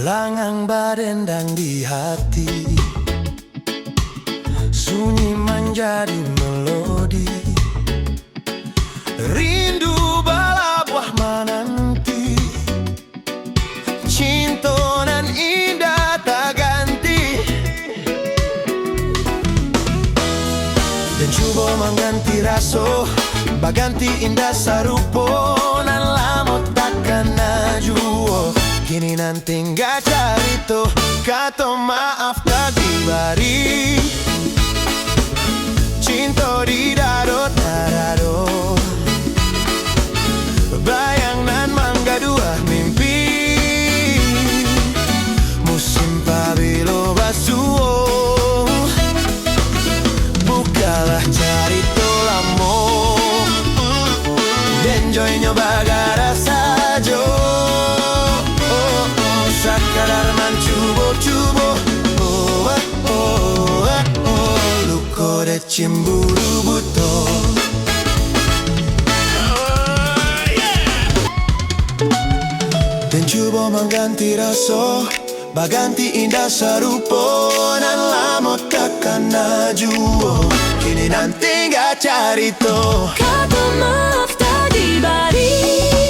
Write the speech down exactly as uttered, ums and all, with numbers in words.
Langang badendang di hati, sunyi manjadi melodi. Rindu balabuah mananti, cinto nan indah taganti. Den cubo mangganti raso, baganti indah sarupo, nan lamo takana juo. Kini nan tingga carito, kato maaf tak dibari. Cinto di dado tarado, bayang nan manggaduah mimpi. Musim pabilo basuo, bukalah carito lamo. Den jo inyo bagara sajo, oh, oh, sakadar mancubo-cubo. Oh, ah, oh, ah, oh, luko de cimburu buto. Den cubo mangganti raso, baganti indah sarupo, nan lamo takana juo. Kini nan tingga carito, kato maaf tak dibari.